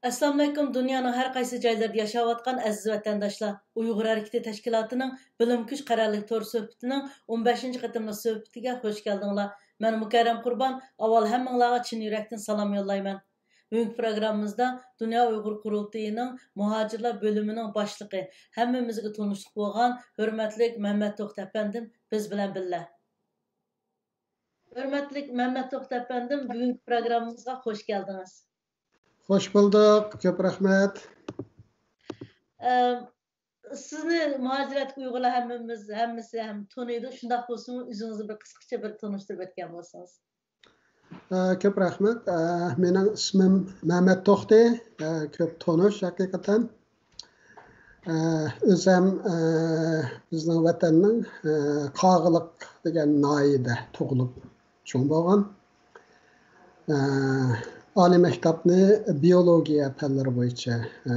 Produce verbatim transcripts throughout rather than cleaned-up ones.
ئەسسالامۇئەلەيكۇم، دۇنيانىڭ ھەر قايسى جايلىرىدا ياشاۋاتقان ئەزىز ۋەتەنداشلار! ئۇيغۇر ھەرىكىتى تەشكىلاتىنىڭ بىلىم كۈچ قەرەللىك تور سۆھبىتىنىڭ ئون بەشىنچى قېتىملىق سۆھبىتىگە خۇش كەلدىڭلار. مەن مۇكەررەم قۇربان، ئاۋۋال ھەممىڭلارغا چىن يۈرەكتىن سالام يوللايمەن. بۈگۈنكى پروگراممىمىزدا دۇنيا ئۇيغۇر قۇرۇلتىيىنىڭ مۇھاجىرلار بۆلۈمىنىڭ باشلىقى، ھەممىمىزگە تونۇشلۇق بولغان ھۆرمەتلىك مەمەت توختى ئەپەندىم بىز بىلەن بىللە. ھۆرمەتلىك مەمەت توختى ئەپەندىم، بۈگۈنكى پروگراممىمىزغا خۇش كەلدىڭىز. خوش بولدۇق، كۆپ رەھمەت. ئەم، سىزنى مۇھاجىرەتتىكى ئۇيغۇرلار ھەممىمىز، ھەممىسى ھەم تونۇيدۇ. شۇنداق بولسىمۇ، ئۆزىڭىزنى بىر قىسقىچە بىر تونۇشتۇرۇپ ئۆتكەن بولسىڭىز. ئە، كۆپ رەھمەت. ئە، مېنىڭ ئىسمىم مەمەت توختى. ئە، كۆپ تونۇش ھەقىقەتەن. ئە، ئۆزەم، ئە، بىزنىڭ ۋەتەننىڭ، ئە، قاغىلىق دېگەن ناھىيەدە تۇغۇلۇپ چوڭ بولغان. ئە، ئالىي مەكتەپنى بىيولوگىيە پەنلىرى بويىچە، ئە،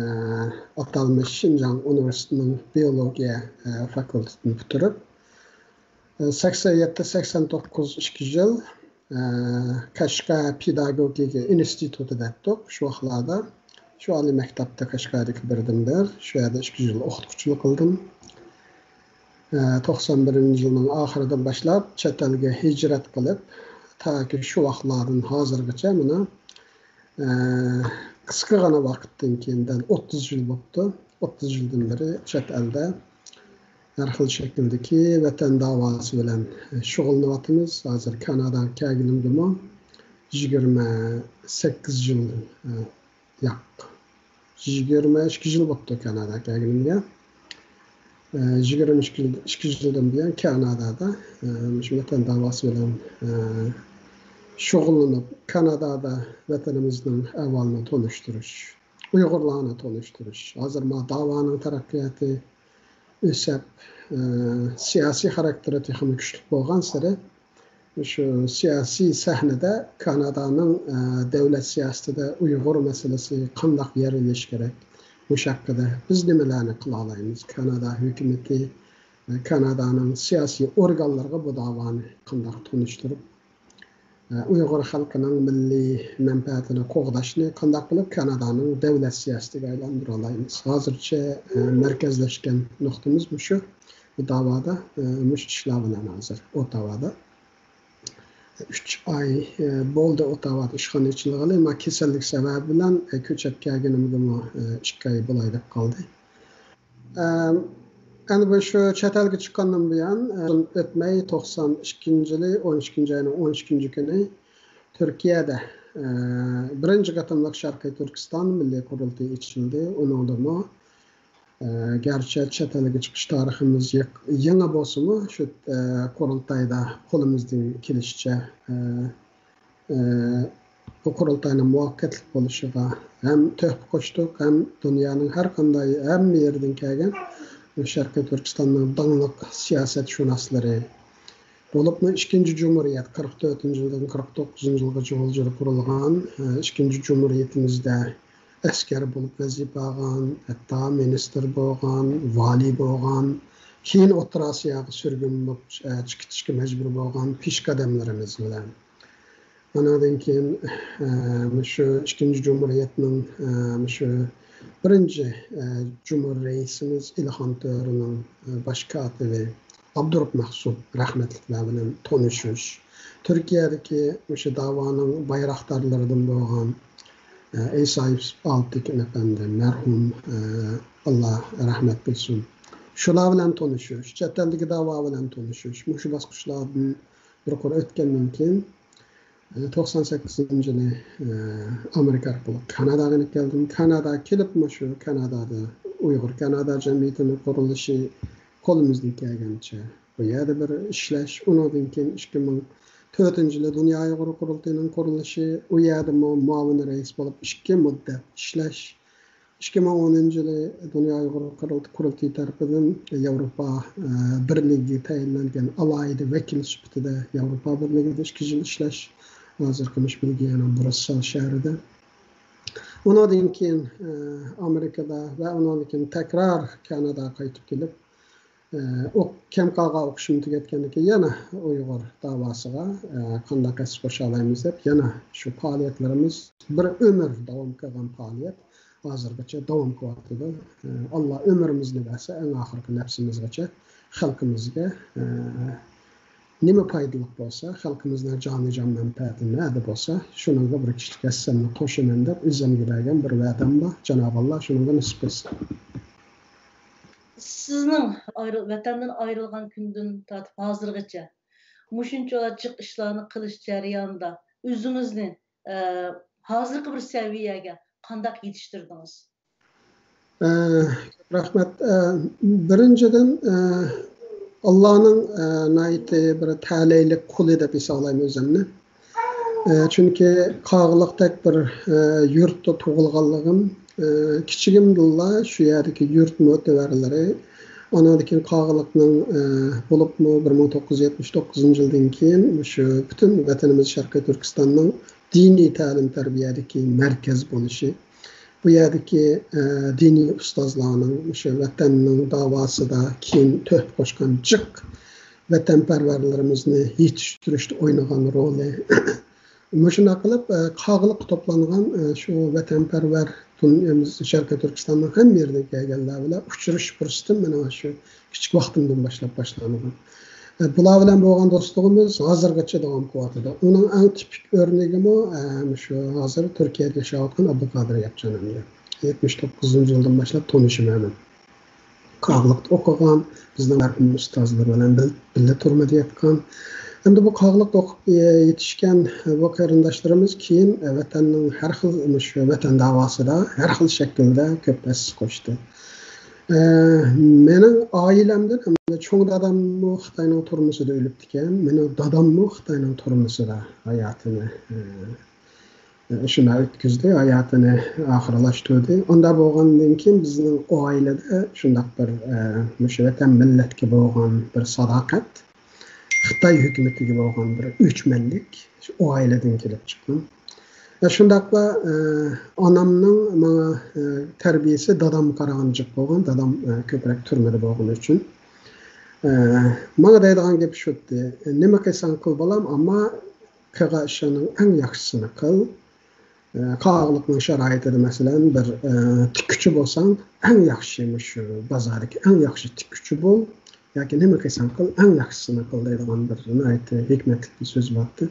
ئاتالمىش شىنجاڭ ئۇنىۋېرسىتېتىنىڭ بىيولوگىيە، ئە، فاكۇلتېتىنى پۈتتۈرۈپ، ئە، سەكسەن يەتتە، سەكسەن توققۇز ئىككى يىل، ئە، قەشقەر پېداگوگىكا ئىنستىتۇتى دەتتۇق شۇ ۋاقىتلاردا. شۇ ئالىي مەكتەپتە قەشقەردىكى بىردىنبىر، شۇ يەردە ئىككى يىل ئوقۇتقۇچىلىق قىلدىم. ئە، توقسان بىرىنچى يىلنىڭ ئاخىرىدىن باشلاپ چەت ئەلگە ھىجرەت قىلىپ، تاكى شۇ ۋاقىتلاردىن ھازىرغىچە مانا، ئە، قىسقىغىنا ۋاقىتتىن كېيىن دەل ئوتتۇز يىل بوپتۇ. ئوتتۇز يىلدىن بېرى چەت ئەلدە ھەر خىل شەكىلدىكى ۋەتەن داۋاسى بىلەن شۇغۇللىنىۋاتىمىز. ھازىر كاناداغا كەلگىنىمگىمۇ يىگىرمە سەككىز يىل، ئە، ياق، يىگىرمە ئىككى يىل بوپتۇ كاناداغا كەلگىنىمگە. ئە، يىگىرمە ئىككى يىلدىن بۇيان كانادادا، ئە، مۇشۇ ۋەتەن داۋاسى بىلەن، ئە، شۇغۇللىنىپ، كانادادا ۋەتىنىمىزنىڭ ئەھۋالىنى تونۇشتۇرۇش، ئۇيغۇرلارنى تونۇشتۇرۇش. ھازىر ما داۋانىڭ تەرەققىياتى ئۆسەپ، ئە، سىياسىي خاراكتېرى تېخىمۇ كۈچلۈك بولغانسېرى، شۇ سىياسىي سەھنىدە كانادانىڭ، ئە، دۆلەت سىياسىتىدە ئۇيغۇر مەسىلىسى قانداق يەرلىشىش كېرەك؟ مۇشۇ ھەققىدە بىز نېمىلەرنى قىلالايمىز؟ كانادا ھۆكۈمىتى، ئە، كانادانىڭ سىياسىي ئورگانلىرىغا بۇ داۋانى قانداق تونۇشتۇرۇپ، ئە، ئۇيغۇر خەلقىنىڭ مىللىي مەنپەئەتىنى قوغداشنى قانداق قىلىپ كانادانىڭ دۆلەت سىياسىتىگە ئايلاندۇرالايمىز؟ ھازىرچە، ئە، مەركەزلەشكەن نۇقتىمىز مۇشۇ. بۇ داۋادا، ئە، مۇشۇ ئىشلار بىلەن ھازىر ئوتاۋادا. ئۈچ ئاي، ئە، بولدى ئوتاۋادا ئىشخانا ئېچىلغىلى. مانا كېسەللىك سەۋەبى بىلەن، ئە، كۆچۈپ كەلگىنىمگىمۇ، ئە، ئىككى ئاي بولاي دەپ قالدى. ئەم، ئەنە بۇ شۇ چەت ئەلگە چىققاندىن بۇيان، ئە، ئۆتمەي توقسان ئىككىنچى يىلى، ئون ئىككىنچى ئاينىڭ ئون ئىككىنچى كۈنى تۈركىيەدە، ئە، بىرىنچى قېتىملىق شەرقىي تۈركىستان مىللىي قۇرۇلتىيى ئېچىلدى. ئۇنىڭدىمۇ، ئە، گەرچە چەت ئەلگە چىقىش تارىخىمىز يېق-، يېڭى بولسىمۇ، شۇ، ئە، قۇرۇلتايدا قولىمىزدىن كېلىشىچە، ئە، ئە، بۇ قۇرۇلتاينىڭ مۇۋەپپەقىيەتلىك بولۇشىغا ھەم تۆھپە قوشتۇق، ھەم دۇنيانىڭ ھەر قانداق، ھەممە يېرىدىن كەلگەن شەرقىي تۈركىستاننىڭ داڭلىق سىياسەتشۇناسلىرى، بولۇپمۇ ئىككىنچى جۇمھۇرىيەت، قىرىق تۆتىنچى يىلدىن قىرىق توققۇزىنچى يىلغىچە غۇلجىدا قۇرۇلغان، ئە، ئىككىنچى جۇمھۇرىيىتىمىزدە ئەسكەر بولۇپ ۋەزىپە ئالغان، ھەتتا مىنىستىر بولغان، ۋالىي بولغان، كېيىن ئوتتۇرا ئاسىياغا سۈرگۈن بولۇپ، ئە، چىقىپ كېتىشكە مەجبۇر بولغان پېشقەدەملىرىمىز بىلەن. ئانىڭدىن كېيىن، ئە، مۇشۇ ئىككىنچى جۇمھۇرىيەتنىڭ، ئە، مۇشۇ بىرىنچى، ئە، جۇمھۇر رەئىسىمىز ئىلھام تۆرىنىڭ، ئە، باش كاتىپى ئابدۇرۇپ مەخسۇت رەھمەتلىكلەر بىلەن تونۇشۇش، تۈركىيەدىكى مۇشۇ داۋانىڭ بايراقدارلىرىدىن بولغان، ئە، ئەيسا يۈسۈپ ئالتىكىن ئەپەندى مەرھۇم، ئە، ئاللا رەھمەت قىلسۇن. شۇلار بىلەن تونۇشۇش، چەت ئەلدىكى داۋا بىلەن تونۇشۇش، مۇشۇ باسقۇچلاردىن بىر قۇر ئۆتكەندىن كېيىن، ئە، توقسان سەككىزىنچى يىلى، ئە، ئامېرىكا ئارقىلىق كاناداغا يېنىپ كەلدىم. كاناداغا كېلىپمۇ شۇ كانادادا ئۇيغۇر كانادا جەمئىيىتىنىڭ قۇرۇلۇشى قولىمىزدىن كەلگەنچە بۇ يەردە بىر ئىشلەش. ئۇنىڭدىن كېيىن ئىككى مىڭ تۆتىنچى يىلى دۇنيا ئۇيغۇر قۇرۇلتىيىنىڭ قۇرۇلۇشى، ئۇ يەردىمۇ مۇئاۋىن رەئىس بولۇپ ئىككى مۇددەت ئىشلەش. ئىككى مىڭ ئونىنچى يىلى دۇنيا ئۇيغۇر قۇرۇلتىيى تەرىپىدىن ياۋروپا، ئە، بىرلىكىگە تەيىنلەنگەن ئالاھىدە ۋەكىل سۈپىتىدە ياۋروپا بىرلىكىدە ئىككى يىل ئىشلەش، ھازىرقى مۇشۇ بېلگىيەنىڭ برۇسسېل شەھىرىدە. ئۇنىڭدىن كېيىن، ئە، ئامېرىكىدا ۋە ئۇنىڭدىن كېيىن تەكرار كاناداغا قايتىپ كېلىپ، ئە، ئوق-، كەم قالغان ئوقۇشۇمنى تۈگەتكەندىن كېيىن يەنە ئۇيغۇر داۋاسىغا، ئە، قانداق ھەسسە قوشالايمىز دەپ، يەنە شۇ پائالىيەتلىرىمىز بىر ئۆمۈر داۋام قىلغان پائالىيەت ھازىرغىچە داۋام قىلىۋاتىدۇ. ئە، ئاللا ئۆمرىمىزنى بەرسە، ئەڭ ئاخىرقى نەپسىمىزگىچە خەلقىمىزگە، ئە، نېمە پايدىلىق بولسا، خەلقىمىزنىڭ جانى جان مەنپەئەتى نەدە بولسا، شۇنىڭغا بىر كىچىك ھەسسەمنى قوشىمەن دەپ، ئۆزۈمگە بەرگەن بىر ۋەدەم بار. جانابى ئاللا شۇنىڭغا نېسىپ قىلسۇن. سىزنىڭ ئايرىل-، ۋەتەندىن ئايرىلغان كۈندىن تارتىپ ھازىرغىچە مۇشۇنچىلا جىق ئىشلارنى قىلىش جەريانىدا ئۆزىڭىزنى، ئە، ھازىرقى بىر سەۋىيەگە قانداق يېتىشتۈردىڭىز؟ ئە، كۆپ رەھمەت. ئە، بىرىنچىدىن، ئە، ئاللانىڭ، ئە، ناھايىتى بىر تەلەيلىك قۇلى دەپ ھېسابلايمەن ئۆزۈمنى. ئە، چۈنكى قاغىلىقتەك بىر، ئە، يۇرتتا تۇغۇلغانلىقىم، ئە، كىچىكىمدىنلا شۇ يەردىكى يۇرت مۆتىۋەرلىرى، ئانىڭدىن كېيىن قاغىلىقنىڭ، ئە، بولۇپمۇ بىر مىڭ توققۇز يۈز يەتمىش توققۇزىنچى يىلدىن كېيىن مۇشۇ پۈتۈن ۋەتىنىمىز شەرقىي تۈركىستاننىڭ دىنىي تەلىم-تەربىيەدىكى مەركەز بولۇشى، بۇ يەردىكى، ئە، دىنىي ئۇستازلارنىڭ مۇشۇ ۋەتەننىڭ داۋاسىدا كېيىن تۆھپە قوشقان جىق ۋەتەنپەرۋەرلىرىمىزنى يېتىشتۈرۈشتە ئوينىغان رولى. مۇشۇنداق قىلىپ، ئە، قاغىلىققا توپلانغان، ئە، شۇ ۋەتەنپەرۋەر دۇنيا-، شەرقىي تۈركىستاننىڭ ھەممە يېرىدىن كەلگەنلەر بىلەن ئۇچرىشىش پۇرسىتىم مېنىڭ شۇ كىچىك ۋاقتىمدىن باشلاپ باشلانغان. ئە، بۇلار بىلەن بولغان دوستلۇقىمىز ھازىرغىچە داۋام قىلىۋاتىدۇ. ئۇنىڭ ئەڭ تىپىك ئۆرنىكىمۇ، ئە، مۇشۇ ھازىر تۈركىيەدە ياشاۋاتقان ئابدۇقادىر ياپچان ئەمدى. يەتمىش توققۇزىنچى يىلدىن باشلاپ تونۇشىمەن مەن. قاغىلىقتا ئوقۇغان، بىزنىڭ مەرھۇم ئۇستازلار بىلەن بىل-، بىللە تۈرمىدە ياتقان. ئەمدى بۇ قاغىلىقتا ئوقۇپ، ئە، يېتىشكەن، ئە، بۇ قېرىنداشلىرىمىز كېيىن، ئە، ۋەتەننىڭ ھەر خىل، مۇشۇ ۋەتەن داۋاسىدا ھەر خىل شەكىلدە كۆپ ھەسسە قوشتى. ئە، مېنىڭ ئائىلەمدىن ئەمدى چوڭ داداممۇ خىتاينىڭ تۈرمىسىدە ئۆلۈپتىكەن، مېنىڭ داداممۇ خىتاينىڭ تۈرمىسىدە ھاياتىنى، ئە، شۇنداق ئۆتكۈزدى، ھاياتىنى ئاخىرلاشتۇردى. ئۇنداق بولغاندىن كېيىن بىزنىڭ ئائىلىدە شۇنداق بىر، ئە، مۇشۇ ۋەتەن مىللەتكە بولغان بىر ساداقەت، خىتاي ھۆكۈمىتىگە بولغان بىر ئۆچمەنلىك شۇ ئائىلىدىن كېلىپ چىققان. ۋە شۇنداقلا، ئە، ئانامنىڭ ماڭا، ئە، تەربىيەسى دادامغا قارىغاندا جىق بولغان، دادام، ئە، كۆپرەك تۈرمىدە بولغىنى ئۈچۈن. ئە، ماڭا دەيدىغان گېپى شۇتتى، نېمە قىلساڭ قىل بالام، ئەمما قىلغان ئىشىڭنىڭ ئەڭ ياخشىسىنى قىل. ئە، قاغىلىقنىڭ شارائىتىدا، مەسىلەن، بىر، ئە، تىككۈچى بولساڭ، ئەڭ ياخشى مۇشۇ بازاردىكى ئەڭ ياخشى تىككۈچى بول، ياكى نېمە قىلساڭ قىل، ئەڭ ياخشىسىنى قىل دەيدىغان بىر ناھايىتى ھېكمەتلىك بىر سۆز بارتى.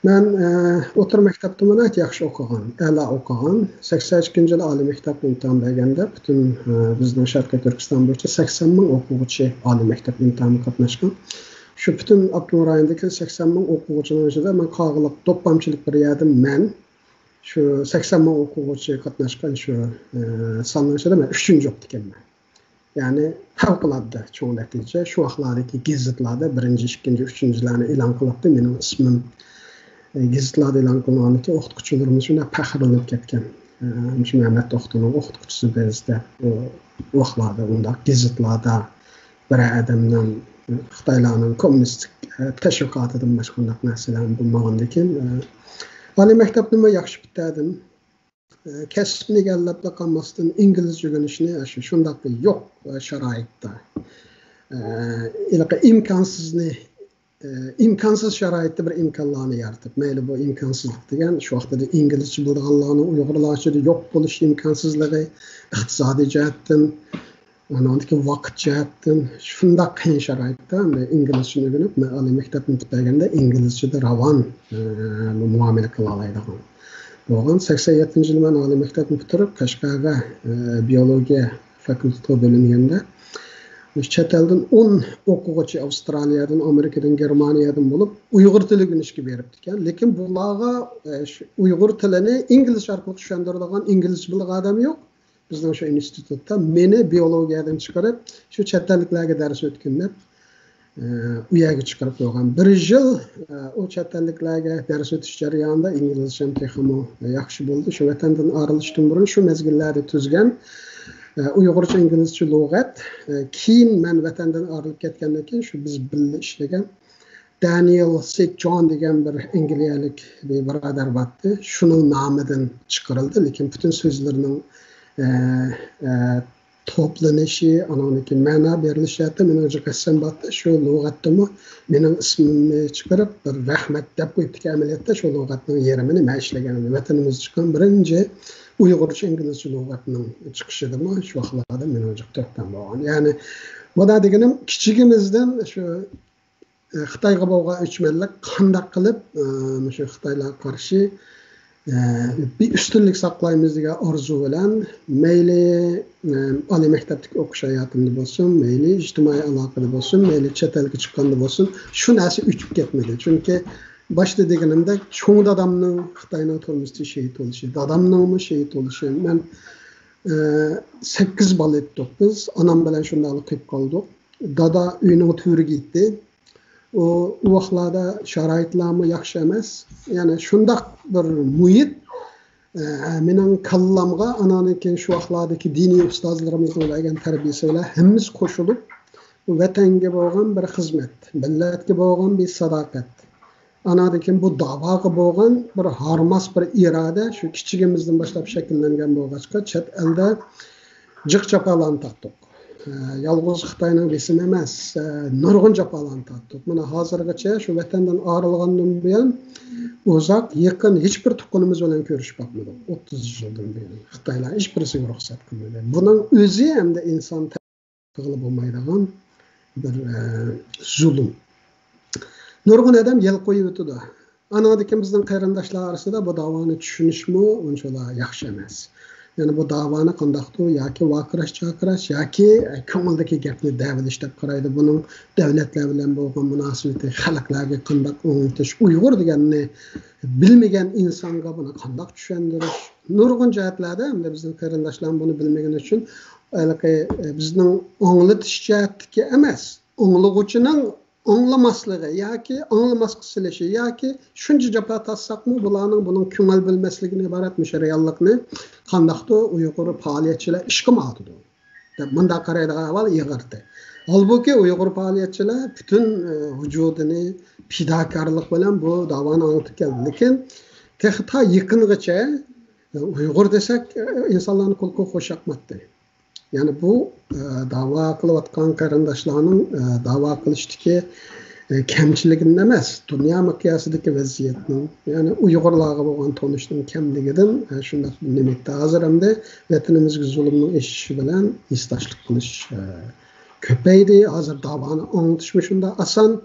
مەن، ئە، ئوتتۇرا مەكتەپتىمۇ ناھايىتى ياخشى ئوقۇغان، ئەلا ئوقۇغان. سەكسەن ئىككىنچى يىلى ئالىي مەكتەپكە ئىمتىھان بەرگەندە، پۈتۈن، ئە، بىزنىڭ شەرقىي تۈركىستان بويىچە سەكسەن مىڭ ئوقۇغۇچى ئالىي مەكتەپ ئىمتىھانىغا قاتناشقان. شۇ پۈتۈن ئاپتونوم رايوندىكى سەكسەن مىڭ ئوقۇغۇچىنىڭ ئىچىدە مەن قاغىلىق توپلامچىلىق بىر يەردىن مەن شۇ سەكسەن مىڭ ئوقۇغۇچى قاتناشقان شۇ، ئە، ساننىڭ ئىچىدە مەن ئۈچىنچى بوپتىكەنمەن. يەنى پەۋقۇلئاددە چوڭ نەتىجە. شۇ ۋاقىتلاردىكى گېزىتلاردا بىرىنچى، ئىككىنچى، ئۈچىنچىلەرنى ئېلان قىلاتتى. مېنىڭ ئىسمىم، ئە، گېزىتلاردا ئېلان قىلىنغاندىن كېيىن ئوقۇتقۇچىلىرىمىز شۇنداق پەخىرلىنىپ كەتكەن. ئە، مۇشۇ مەمەت دوختۇرنىڭ ئوقۇتقۇچىسى بىز دەپ، ئۇ ۋاقىتلاردا ئۇنداق گېزىتلاردا بىرەر ئادەمنىڭ، خىتايلارنىڭ كوممۇنىستىك، ئە، تەشۋىقاتىدىن باشقا ئۇنداق نەرسىلەرمۇ بولمىغاندىكىن، ئە، ئالىي مەكتەپنىمۇ ياخشى پۈتتۈردۈم. ئە، كەسىپنى ئىگىلەپلا قالماستىن، ئىنگلىزچە ئۆگىنىشنى شۇ، شۇنداق بىر يوق، ئە، شارائىتتا، ئە، ھېلىقى ئىمكانسىزنى، ئە، ئىمكانسىز شارائىتتا بىر ئىمكانلارنى يارىتىپ، مەيلى بۇ ئىمكانسىزلىق دېگەن شۇ ۋاقىتتا ئىنگلىزچە بىلىدىغانلارنىڭ ئۇيغۇرلار ئىچىدە يوق بولۇش ئىمكانسىزلىقى، ئىقتىسادىي جەھەتتىن، ئانىڭدىكى ۋاقىت جەھەتتىن شۇنداق قىيىن شارائىتتا ئەمدى ئىنگلىزچىنى ئۆگىنىپ، مەن ئالىي مەكتەپنى پۈتتۈرگەندە ئىنگلىزچىدە راۋان، ئە، مۇئامىلە قىلالايدىغان بولغان. سەكسەن يەتتىنچى يىلى مەن ئالىي مەكتەپنى پۈتتۈرۈپ، قەشقەرگە، ئە، بىيولوگىيە فاكۇلتېتىغا بۆلۈنگەندە، چەت ئەلدىن ئون ئوقۇغۇچى ئاۋسترالىيەدىن، ئامېرىكىدىن، گېرمانىيەدىن بولۇپ، ئۇيغۇر تىلى ئۆگىنىشكە بېرىپتىكەن. لېكىن بۇلارغا، ئە، شۇ ئۇيغۇر تىلىنى ئىنگلىزچە ئارقىلىق چۈشەندۈرىدىغان ئىنگلىزچە بىلىدىغان ئادەم يوق. بىزنىڭ شۇ ئىنستىتۇتتا مېنى بىيولوگىيەدىن چىقىرىپ، شۇ چەت ئەللىكلەرگە دەرس ئۆتكىن دەپ، ئە، ئۇ يەرگە چىقىرىپ قويغان. بىر يىل، ئە، ئۇ چەت ئەللىكلەرگە دەرس ئۆتۈش جەريانىدا ئىنگلىزچەم تېخىمۇ ياخشى بولدى. شۇ ۋەتەندىن ئايرىلىشتىن بۇرۇن شۇ مەزگىللەردە تۈزگەن، ئە، ئۇيغۇرچە ئىنگلىزچە لۇغەت. ئە، كېيىن مەن ۋەتەندىن ئايرىلىپ كەتكەندىن كېيىن شۇ بىز بىللە ئىشلىگەن دانىيېل سېيت جون دېگەن بىر ئەنگلىيەلىك بىر بۇرادەر بارتتى. شۇنىڭ نامىدىن چىقىرىلدى، لېكىن پۈتۈن سۆزلىرىنىڭ، ئە، ئە، توپلىنىشى، ئانىڭدىكى مەنا بېرىلىشى جەھەتتە مېنىڭ جىق ھەسسەم بارتى. شۇ لۇغەتتىمۇ مېنىڭ ئىسمىمنى چىقىرىپ، بىر رەھمەت دەپ قويۇپتىكەن. ئەمەلىيەتتە شۇ لۇغەتنىڭ يېرىمىنى مەن ئىشلىگەن. ۋەتىنىمىزدە چىققان بىرىنچى ئۇيغۇرچە ئىنگلىزچە لۇغەتنىڭ چىقىشىدىمۇ شۇ ۋاقىتلاردا مېنىڭ جىق تۆھپەم بولغان. يەنى، مۇنداق دېگىنىم، كىچىكىمىزدىن شۇ ئە، خىتايغا بولغان ئۆچمەنلىك قانداق قىلىپ، ئە، مۇشۇ خىتايلارغا قارشى، ئە، بىر ئۈستۈنلۈك ساقلايمىز دېگەن ئارزۇ بىلەن، مەيلى، ئە، ئالىي مەكتەپتىكى ئوقۇش ھاياتىمدا بولسۇن، مەيلى ئىجتىمائىي ئالاقىدا بولسۇن، مەيلى چەت ئەلگە چىققاندا بولسۇن، شۇ نەرسە ئۆچۈپ كەتمىدى. چۈنكى باشتا دېگىنىمدەك، چوڭ دادامنىڭ خىتاينىڭ تۈرمىسىدە شېھىت بولۇشى، دادامنىڭمۇ شېھىت بولۇشى. مەن، ئە، سەككىز بالا ئىدۇق بىز، ئانام بىلەن شۇنداقلا قېلىپ قالدۇق. دادا ئۆينىڭ تۆرىگە ئىدى. ئۇ، ئۇ ۋاقىتلاردا شارائىتلارمۇ ياخشى ئەمەس. يەنى شۇنداق بىر مۇھىت، ئە، مېنىڭ كاللامغا، ئانان كېيىن شۇ ۋاقىتلاردىكى دىنىي ئۇستازلىرىمىزنىڭ بەرگەن تەربىيەسى بىلەن ھەممىسى قوشۇلۇپ، ۋەتەنگە بولغان بىر خىزمەت، مىللەتكە بولغان بىر ساداقەت، ئانان كېيىن بۇ داۋاغا بولغان بىر ھارماس بىر ئىرادە شۇ كىچىكىمىزدىن باشلاپ شەكىللەنگەن بولغاچقا، چەت ئەلدە جىق جاپالارنى تارتتۇق. ئە، يالغۇز خىتاينىڭ بېسىمى ئەمەس، ئە، نۇرغۇن جاپالارنى تارتتۇق. مانا ھازىرغىچە شۇ ۋەتەندىن ئايرىلغاندىن بۇيان ئۇزاق، يېقىن ھېچ بىر تۇغقىنىمىز بىلەن كۆرۈشۈپ باقمىدۇق. ئوتتۇز يىلدىن بۇيان خىتايلار ھېچ بىرسىگە رۇخسەت قىلمىدى. بۇنىڭ ئۆزى ئەمدى ئىنسان قىلغىلى بولمايدىغان بىر، ئە، زۇلۇم. نۇرغۇن ئادەم يەل قويۇۋېتىدۇ. ئانىڭدىن كېيىن بىزنىڭ قېرىنداشلار ئارىسىدا بۇ داۋانى چۈشىنىشمۇ ئۇنچىۋالا ياخشى ئەمەس. يەنى بۇ داۋانى قانداقتۇر ياكى ۋارقىراش-چارقىراش ياكى، ئە، كۆڭۈلدىكى گەپنى دەۋېلىش دەپ قارايدۇ. بۇنىڭ دۆلەتلەر بىلەن بولغان مۇناسىۋىتى، خەلقلەرگە قانداق ئاڭلىتىش، ئۇيغۇر دېگەننى بىلمىگەن ئىنسانغا بۇنى قانداق چۈشەندۈرۈش، نۇرغۇن جەھەتلەردە ئەمدى بىزنىڭ قېرىنداشلار بۇنى بىلمىگىنى ئۈچۈن ھېلىقى، ئە، بىزنىڭ ئاڭلىتىش جەھەتتىكى ئەمەس، ئاڭلىغۇچىنىڭ ئاڭلىماسلىقى ياكى ئاڭلىماسقا سېلىشى ياكى شۇنچە جاپا تارتساقمۇ بۇلارنىڭ بۇنىڭ كۆڭۈل بۆلمەسلىكىدىن ئىبارەت مۇشۇ رېئاللىقنى قانداقتۇر ئۇيغۇر پائالىيەتچىلەر ئىشقا ئاتىدۇ دەپ مۇنداق قارايدىغان ئەھۋال ئېغىرتى. ھالبۇكى ئۇيغۇر پائالىيەتچىلەر پۈتۈن، ئە، ۋۇجۇدىنى پىداكارلىق بىلەن بۇ داۋانى ئاڭلىتىپ كەلدى. لېكىن تېخى تا يېقىنغىچە، ئە، ئۇيغۇر دېسەك، ئە، ئىنسانلارنىڭ قۇلىقىغا خوش ياقماتتى. يەنى بۇ، ئە، داۋا قىلىۋاتقان قېرىنداشلارنىڭ، ئە، داۋا قىلىشتىكى، ئە، كەمچىلىكىدىن ئەمەس، دۇنيا مىقياسىدىكى ۋەزىيەتنىڭ، يەنى ئۇيغۇرلارغا بولغان تونۇشنىڭ كەملىكىدىن، ئە، شۇنداق نېمە ئېيتتى. ھازىر ئەمدى ۋەتىنىمىزگە زۇلۇمنىڭ ئېشىشى بىلەن ھېسداشلىق قىلىش، ئە، كۆپەيدى. ھازىر داۋانى ئاڭلىتىشمۇ شۇنداق ئاسان.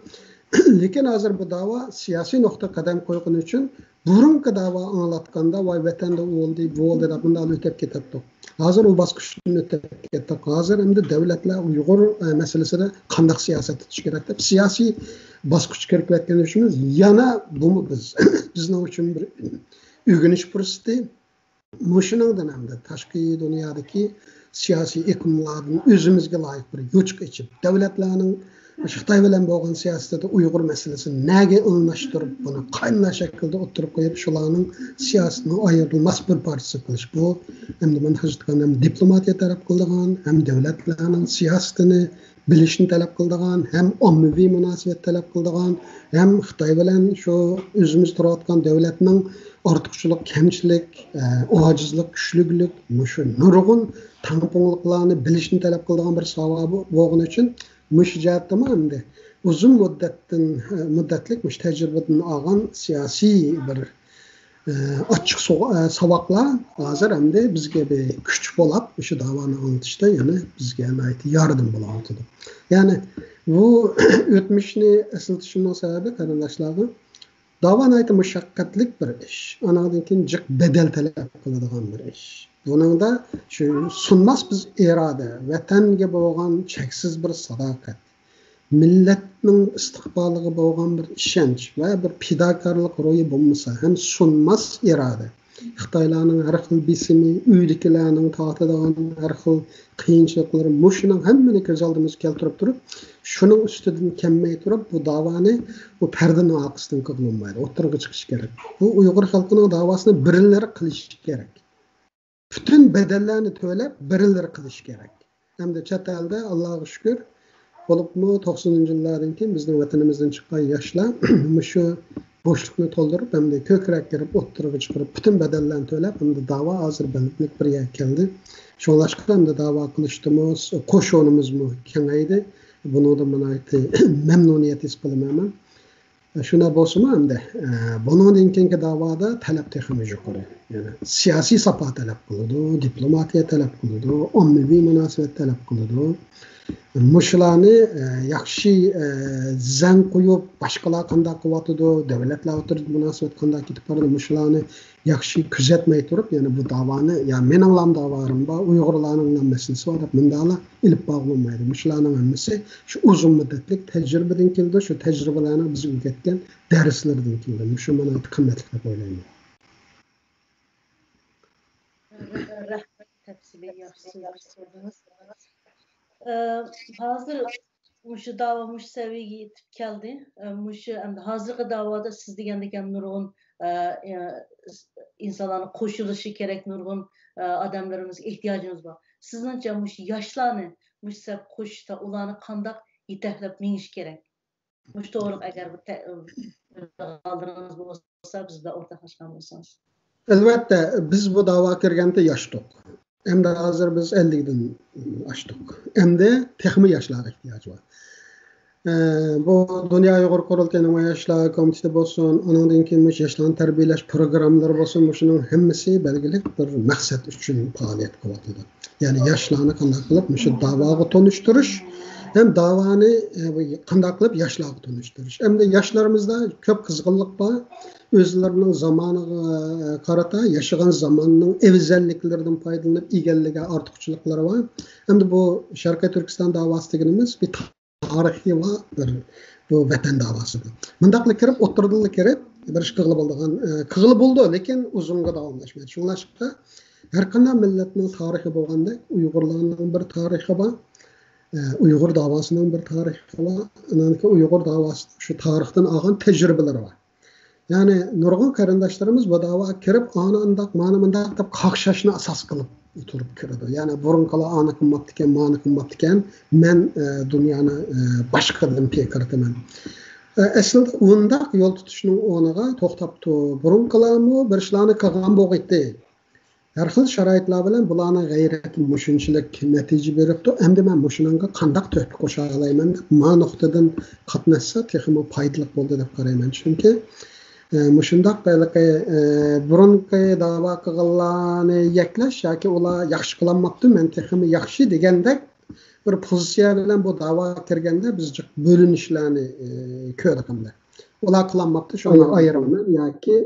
لېكىن ھازىر بۇ داۋا سىياسىي نۇقتا قەدەم قويغىنى ئۈچۈن بۇرۇنقى داۋا ئاڭلاتقاندا، ۋاي، ۋەتەندە ئۇ بولدى، بۇ بولدى دەپ مۇنداق ئۆتۈپ كېتەتتۇق. ھازىر ئۇ باسقۇچتىن ئۆتۈپ كەتتۇق. ھازىر ئەمدى دۆلەتلەر ئۇيغۇر، ئە، مەسىلىسىدە قانداق سىياسەت تۇتۇش كېرەك دەپ سىياسىي باسقۇچقا كىرىپ كەتكەن ئۈچۈن يەنە بۇمۇ بىز، بىزنىڭ ئۈچۈن بىر ئۆگىنىش پۇرسىتى. مۇشۇنىڭدىن ئەمدى تاشقى دۇنيادىكى سىياسىي ئېقىملاردىن ئۆزىمىزگە لايىق بىر يوچۇق ئېچىپ، دۆلەتلەرنىڭ خىتاي بىلەن بولغان سىياسىتىدە ئۇيغۇر مەسىلىسىنى نەگە ئورۇنلاشتۇرۇپ، بۇنى قاينار شەكىلدە ئوتتۇرىغا قويۇپ، شۇلارنىڭ سىياسىتىنىڭ ئايرىلماس بىر پارچىسى قىلىش. بۇ ئەمدى مەن ھازىر ئېيتقان ھەم دىپلوماتىيە تەلەپ قىلىدىغان، ھەم دۆلەتلەرنىڭ سىياسىتىنى بىلىشنى تەلەپ قىلىدىغان، ھەم ئاممىۋى مۇناسىۋەت تەلەپ قىلىدىغان، ھەم خىتاي بىلەن شۇ ئۆزىمىز تۇرۇۋاتقان دۆلەتنىڭ ئارتۇقچىلىق، كەمچىلىك، ئە، ئاجىزلىق، كۈچلۈكلۈك، مۇشۇ نۇرغۇن تەڭپۇڭلۇقلارنى بىلىشنى تەلەپ قىلىدىغان بىر ساھە بو-، بولغىنى ئۈچۈن مۇشۇ جەھەتتىمۇ ئەمدى ئۇزۇن مۇددەتتىن، مۇددەتلىك مۇشۇ تەجرىبىدىن ئالغان سىياسىي بىر، ئە، ئاچچىق سوغ-، ئە، ساۋاقلار ھازىر ئەمدى بىزگە بىر كۈچ بولاپ، مۇشۇ داۋانى ئاڭلىتىشتا يەنە بىزگە ناھايىتى ياردىمى بولۇۋاتىدۇ. يەنى بۇ ئۆتمۈشنى ئەسلىتىشىمنىڭ سەۋەبى قېرىنداشلارغا داۋا ناھايىتى مۇشەققەتلىك بىر ئىش. ئانىڭدىن كېيىن جىق بەدەل تەلەپ قىلىدىغان بىر ئىش. بۇنىڭدا شۇ سۇنماس بىز ئىرادە، ۋەتەنگە بولغان چەكسىز بىر ساداقەت، مىللەتنىڭ ئىستىقبالىغا بولغان بىر ئىشەنچ ۋە بىر پىداكارلىق روھى بولمىسا ھەم سۇنماس ئىرادە، خىتايلارنىڭ ھەر خىل بېسىمى، ئۆيدىكىلەرنىڭ تارتىدىغان ھەر خىل قىيىنچىلىقلىرى، مۇشۇنىڭ ھەممىنى كۆز ئالدىمىزغا كەلتۈرۈپ تۇرۇپ، شۇنىڭ ئۈستىدىن كەلمەي تۇرۇپ، بۇ داۋانى بۇ پەردىنىڭ ئارقىسىدىن قىلغىلى بولمايدۇ. ئوتتۇرىغا چىقىش كېرەك. بۇ ئۇيغۇر خەلقىنىڭ داۋاسىنى بىرلىرى قىلىشى كېرەك. پۈتۈن بەدەللەرنى تۆلەپ، بىرلىرى قىلىشى كېرەك. ئەمدى چەت ئەلدە، ئاللاغا شۈكۈر، بولۇپمۇ توقسىنىنچى يىللاردىن كېيىن بىزنىڭ ۋەتىنىمىزدىن چىققان ياشلار مۇشۇ بوشلۇقنى تولدۇرۇپ، ئەمدى كۆكرەك كىرىپ، ئوتتۇرىغا چىقىرىپ، پۈتۈن بەدەللەرنى تۆلەپ، ئەمدى داۋا ھازىر بىلىملىك بىر يەرگە كەلدى. شۇڭلاشقا ئەمدى داۋا قىلىشتىمۇ، قوشۇنىمىزمۇ كېڭەيدى. بۇنىڭدا ناھايىتى مەمنۇنىيەت ھېس قىلىمەن مەن. شۇنداق بولسىمۇ ئەمدى، ئە، بۇنىڭدىن كېيىنكى داۋادا تەلەپ تېخىمۇ يۇقىرى. يەنى سىياسىي ساپا تەلەپ قىلىدۇ، دىپلوماتىيە تەلەپ قىلىدۇ، ئاممىۋى مۇناسىۋەت تەلەپ قىلىدۇ. مۇشۇلارنى، ئە، ياخشى، ئە، زەڭ قويۇپ، باشقىلار قانداق قىلىۋاتىدۇ، دۆلەتلەر ئوتتۇرىدا مۇناسىۋەت قانداق كېتىپ بارىدۇ، مۇشۇلارنى ياخشى كۆزەتمەي تۇرۇپ، يەنى بۇ داۋانى، يا مېنىڭلام داۋالىرىم بار، ئۇيغۇرلارنىڭلام مەسىلىسى بار دەپ مۇنداقلا ئېلىپ بارغىلى بولمايدۇ. مۇشۇلارنىڭ ھەممىسى شۇ ئۇزۇن مۇددەتلىك تەجرىبىدىن كېلىدۇ، شۇ تەجرىبىلەرنىڭ بىزگە ئۆگەتكەن دەرسلىرىدىن كېلىدۇ. مۇشۇ مانا قىممەتلىك دەپ ئويلايمەن. رەھمەت، تەپسىلىي ياخشى سۆزلەپ بەردىڭىز. ئە، ھازىر مۇشۇ داۋا مۇشۇ سەۋىيەگە يېتىپ كەلدى. ئە، مۇشۇ ئەمدى ھازىرقى داۋادا سىز دېگەندەك ھەم نۇرغۇن، ئە، ئە، ئىنسانلارنىڭ قوشۇلۇشى كېرەك، نۇرغۇن، ئە، ئادەملىرىمىزگە ئېھتىياجىمىز بار. سىزنىڭچە مۇشۇ ياشلارنى مۇشۇ سەپكە قوشۇشتا ئۇلارنى قانداق يېتەكلەپ مېڭىش كېرەك؟ مۇشۇ توغرىلىق ئەگەر بىر تە-، بىر ئالدىڭىز بولسا، بىز بىلەن ئورتاقلاشقان بولسىڭىز. ئەلۋەتتە، بىز بۇ داۋاغا كىرگەندە ياشتۇق. ئەمدى ھازىر بىز ئەللىكتىن ئاشتۇق. ئەمدى تېخىمۇ ياشلارغا ئېھتىياج بار. ئە، بۇ دۇنيا ئۇيغۇر قۇرۇلتىيىنىڭ ياشلار كومىتېتى بولسۇن، ئۇنىڭدىن كېيىن مۇشۇ ياشلارنى تەربىيەلەش پروگراممىلىرى بولسۇن، مۇشۇنىڭ ھەممىسى بەلگىلىك بىر مەقسەت ئۈچۈن پائالىيەت قىلىۋاتىدۇ. يەنى ياشلارنى قانداق قىلىپ مۇشۇ داۋاغا تونۇشتۇرۇش ھەم داۋانى، ئە، قانداق قىلىپ ياشلارغا تونۇشتۇرۇش. ئەمدى ياشلىرىمىزدا كۆپ قىزغىنلىق بار. ئۆزلىرىنىڭ زامانىغا، ئە، قارىتا ياشىغان زاماننىڭ ئەۋزەللىكلىرىدىن پايدىلىنىپ ئىگىلىگەن ئارتۇقچىلىقلىرى بار. ئەمدى بۇ شەرقىي تۈركىستان داۋاسى دېگىنىمىز بىر تارىخى بار بىر بۇ ۋەتەن داۋاسىدۇر. مۇنداقلا كىرىپ، ئوتتۇرىدىنلا كىرىپ، بىر ئىش قىلغىلى بولىدىغان، ئە، قىلغىلى بولىدۇ، لېكىن ئۇزۇنغا داۋاملاشمايدۇ. شۇڭلاشقا ھەر قانداق مىللەتنىڭ تارىخى بولغاندەك، ئۇيغۇرلارنىڭ بىر تارىخى بار، ئە، ئۇيغۇر داۋاسىنىڭ بىر تارىخى بار، ئانان كېيىن ئۇيغۇر داۋاسى شۇ تارىختىن ئالغان تەجرىبىلىرى بار. يەنى نۇرغۇن قېرىنداشلىرىمىز بۇ داۋاغا كىرىپ، ئانا ئانداق، مانا مۇنداق دەپ قاقشاشنى ئاساس قىلىپ ئولتۇرۇپ كىرىدۇ. يەنى بۇرۇنقىلار ئانا قىلماپتىكەن، مانا قىلماپتىكەن، مەن، ئە، دۇنيانى، ئە، باشقىدىن پىكىر قىلىمەن. ئە، ئەسلىدە ئۇنداق يول تۇتۇشنىڭ ئورنىغا توختاپ تۇر. بۇرۇنقىلارمۇ بىر ئىشلارنى قىلغان بولغىيتتى. ھەر خىل شارائىتلار بىلەن بۇلارنىڭ غەيرىتى مۇشۇنچىلىك نەتىجە بېرىپتۇ. ئەمدى مەن مۇشۇنىڭغا قانداق تۆھپە قوشالايمەن دەپ، ما نۇقتىدىن قاتناشسا تېخىمۇ پايدىلىق بولىدۇ دەپ قارايمەن. چۈنكى، ئە، مۇشۇنداق ھېلىقى، ئە، بۇرۇنقى داۋا قىلغانلارنى يەكلەش ياكى ئۇلار ياخشى قىلالماپتۇ، مەن تېخىمۇ ياخشى دېگەندەك بىر پوزىتسىيە بىلەن بۇ داۋاغا كىرگەندە بىز جىق بۆلۈنۈشلەرنى، ئى، كۆردۇق ئەمدى. ئۇلار قىلالماپتۇ، شۇڭا ئايرىمىمەن ياكى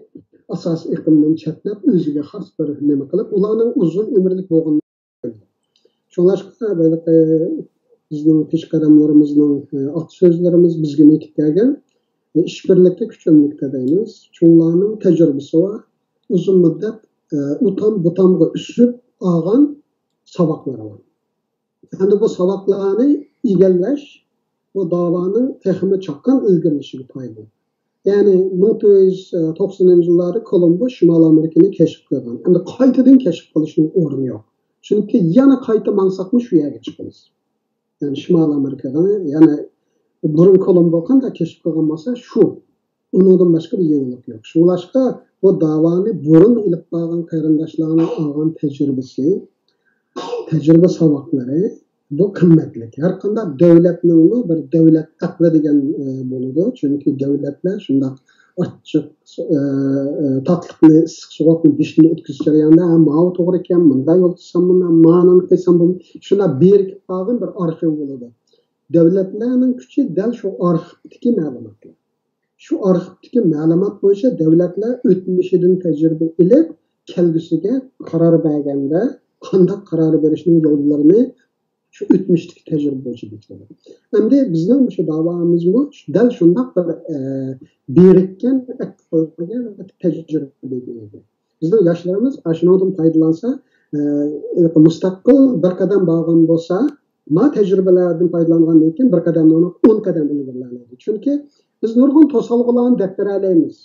ئاساسىي ئېقىمدىن چەتلەپ، ئۆزىگە خاس بىر نېمە قىلىپ، ئۇلارنىڭ ئۇزۇن ئۆمۈرلۈك بولغىنى. شۇڭلاشقا، بىزنىڭ پېشقەدەملىرىمىزنىڭ، ئى، ئات سۆزلىرىمىز بىزگىمۇ يېتىپ كەلگەن. ئى، ئىشبىرلىكتە كۈچ ئۆملۈكتە دەيمىز. چوڭلارنىڭ تەجرىبىسى بار. ئۇزۇن مۇددەت، ئى، ئۇ تام، بۇ تامغا ئۈسۈپ ئالغان ساۋاقلىرى بار. ئەمدى بۇ ساۋاقلارنى ئىگىلەش بۇ داۋانىڭ تېخىمۇ چاققان ئىلگىرىلىشىگە پايدىلىق. يەنى مىڭ تۆت يۈز توقسىنىنچى يىللاردا كولومبو شىمالىي ئامېرىكىنى كەشىپ قىلغان. ئەمدى قايتىدىن كەشىپ قىلىشنىڭ ئورنى يوق. چۈنكى يەنە قايتا ماڭساقمۇ شۇ يەرگە چىقىمىز. يەنى شىمالىي ئامېرىكىغا، يەنى بۇرۇن كولومبو قانداق كەشىپ قىلغان بولسا شۇ. ئۇنىڭدىن باشقا بىر يېڭىلىق يوق. شۇڭلاشقا بۇ داۋانى بۇرۇن ئېلىپ بارغان قېرىنداشلارنىڭ ئالغان تەجرىبىسى، تەجرىبە ساۋاقلىرى، بۇ قىممەتلىك. ھەر قانداق دۆلەتنىڭمۇ بىر دۆلەت ئەقلى دېگەن، ئە، بولىدۇ. چۈنكى دۆلەتلەر شۇنداق ئاچچىق، ئە، ئە، تاتلىقنى، ئىسسىق سوغۇقنى بېشىدىن ئۆتكۈزۈش جەريانىدا، ھە، ماۋۇ توغرا ئىكەن، مۇنداق يول تۇتسام بۇنداق، مانىنى قىلسام بۇ، شۇنداق بىرىكىپ قالغان بىر ئارخىۋ بولىدۇ. دۆلەتلەرنىڭ كۈچى دەل شۇ ئارخىپتىكى مەلۇماتلار. شۇ ئارخىپتىكى مەلۇمات بويىچە دۆلەتلەر ئۆتمۈشىدىن تەجرىبە ئېلىپ، كەلگۈسىگە قارار بەرگەندە، قانداق قارار بېرىشنىڭ يوللىرىنى شۇ ئۆتمۈشتىكى تەجرىبە بويىچە بېكىتىدۇ. ئەمدى بىزنىڭ مۇشۇ داۋامىزمۇ دەل شۇنداق بىر، ئە، بىرىككەن ئەقىلگە ۋە تەجرىبىگە ئىگە. بىزنىڭ ياشلىرىمىز ئاشۇنىڭدىن پايدىلانسا، ئە، مۇستەقىل بىر قەدەم بارغان بولسا، ما تەجرىبىلەردىن پايدىلانغاندىن كېيىن بىر قەدەمدىن ئون قەدەم ئىلگىرىلەيدۇ. چۈنكى بىز نۇرغۇن توسالغۇلارنى دەپ بېرەلەيمىز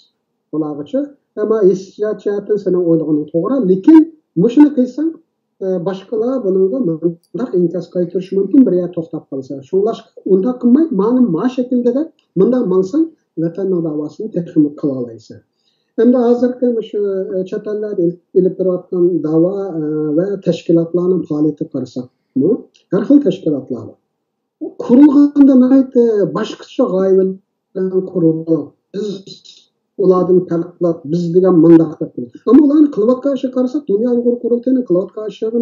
ئۇلارغىچە. ئەمما ھېسسىيات جەھەتتىن سېنىڭ ئويلىغىنىڭ توغرا، لېكىن مۇشۇنى قىلساڭ، ئە، باشقىلار بۇنىڭغا مۇنداق ئىنكاس قايتۇرۇشى مۇمكىن، بىر يەردە توختاپ قالسا. شۇڭلاشقا ئۇنداق قىلماي، مانا ما شەكىلدە دەپ، مۇنداق ماڭساڭ، ۋەتەننىڭ داۋاسىنى تېخىمۇ قىلالايسەن. ئەمدى ھازىرقى مۇشۇ، ئە، چەت ئەللەردە ئېلىپ، ئېلىپ بېرىۋاتقان داۋا، ئە، ۋە تەشكىلاتلارنىڭ پائالىيىتىگە قارىساقمۇ، ھەر خىل تەشكىلاتلار بار. قۇرۇلغاندا ناھايىتى باشقىچە غايە بىلەن قۇرۇلغان. بىز ئۇلاردىن پەرقلىق، بىز دېگەن مانداق دەپ قويدۇق. ئەمما ئۇلارنىڭ قىلىۋاتقان ئىشىغا قارىساق، دۇنيا ئۇيغۇر قۇرۇلتىيىنىڭ قىلىۋاتقان ئىشىغا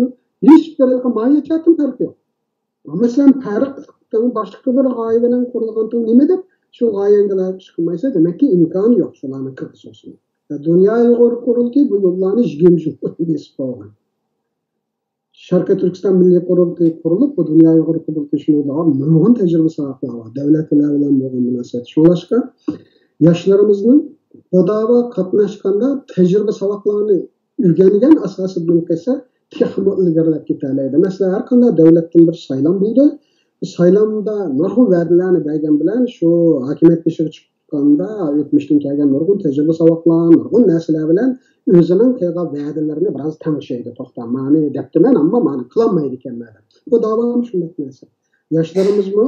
ھېچ بىر ماھىيەت جەھەتتىن پەرقى يوق. مەسىلەن، پەرق، باشقا بىر غايە بىلەن قۇرۇلغانتىڭ نېمە دەپ شۇ غايەڭگە لايىق ئىش قىلمايسەن؟ دېمەككى، ئىمكانى يوق شۇلارنىڭ كىرگۈزۈشىنىڭ. دۇنيا ئۇيغۇر قۇرۇلتىيى بۇ يوللارنى يىگىرمە يىل بېسىپ بولغان. شەرقىي تۈركىستان مىللىي قۇرۇلتىيى قۇرۇلۇپ، بۇ دۇنيا ئۇيغۇر قۇرۇلتىيى شۇنىڭغا نۇرغۇن تەجرىبە ساۋاقلار بار، دۆلەتلەر بىلەن بولغان مۇناسىۋەت. شۇڭلاشقا ياشلىرىمىزنىڭ بۇ داۋا قاتناشقاندا تەجرىبە ساۋاقلارنى ئۆگەنگەن ئاساسىدىن قىلسا، تېخىمۇ ئىلگىرىلەپ كېتەلەيدۇ. مەسىلەن، ھەر قانداق دۆلەتتىن بىر سايلام بولىدۇ. بۇ سايلامدا نۇرغۇن ۋەدىلەرنى بەرگەن بىلەن شۇ ھاكىمىيەت بېشىغا چىققاندا، ئۆتمۈشتىن كەلگەن نۇرغۇن تەجرىبە ساۋاقلار، نۇرغۇن نەرسىلەر بىلەن ئۆزىنىڭ قىلغان ۋەدىلىرىنى بىراز تەڭشەيدۇ. توختا، مانا دەپتىمەن، ئەمما مانا قىلالمايدىكەنمەن دەپ. بۇ داۋامۇ شۇنداق نەرسە. ياشلىرىمىزمۇ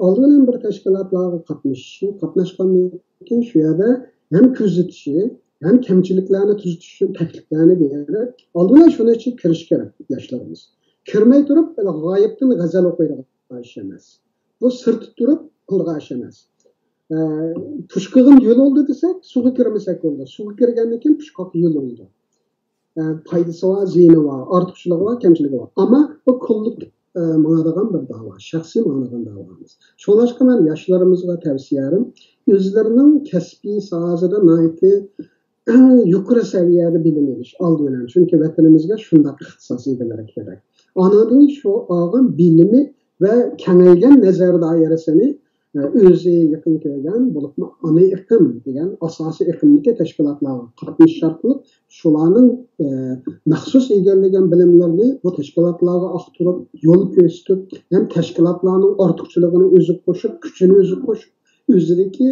ئالدى بىلەن بىر تەشكىلاتلارغا قاتنىشىشى، قاتناشقاندىن كېيىن شۇ يەردە ھەم كۆزىتىشى، ھەم كەمچىلىكلەرنى تۈزىتىش ئۈچۈن تەكلىپلەرنى بېرىپ، ئالدى بىلەن شۇنىڭ ئىچىگە كىرىشى كېرەك ياشلىرىمىز. كىرمەي تۇرۇپ، غايىبتىن غەزەل ئوقۇيدىغان ئىش ئەمەس. بۇ سىرتتا تۇرۇپ قىلىدىغان ئىش ئەمەس. ئە، پۇشقىغىن يول بولدى دېسەك، سۇغا كىرمىسەك بولىدۇ. سۇغا كىرگەندىن كېيىن پۇشقاق يول بولىدۇ. ئە، پايدىسى بار، زىيىنى بار، ئارتۇقچىلىقى بار، كەمچىلىكى بار. ئەمما بۇ كوللېكتىپ، ئە، ماڭىدىغان بىر داۋا، شەخسىي ماڭىدىغان داۋا ئەمەس. شۇڭلاشقا مەن ياشلىرىمىزغا تەۋسىيەم، ئۆزلىرىنىڭ كەسپىي ساھەسىدە ناھايىتى ئەڭ يۇقىرى سەۋىيەدە بىلىم ئېلىش ئالدى بىلەن. چۈنكى ۋەتىنىمىزگە شۇنداق ئىختىساس ئىگىلىرى كېرەك. ئاندىن شۇ ئالغان بىلىمى ۋە كېڭەيگەن نەزەر دائىرىسىنى، ئە، ئۆزى يېقىن كۆرگەن، بولۇپمۇ ئانا ئېقىم دېگەن ئاساسىي ئېقىمدىكى تەشكىلاتلارغا قاتنىشىش ئارقىلىق شۇلارنىڭ، ئە، مەخسۇس ئىگىلىگەن بىلىملىرىنى بۇ تەشكىلاتلارغا ئاختۇرۇپ، يول كۆرسىتىپ، ھەم تەشكىلاتلارنىڭ ئارتۇقچىلىقىنى ئۆزىگە قوشۇپ، كۈچىنى ئۆزىگە قوشۇپ، ئۆزىدىكى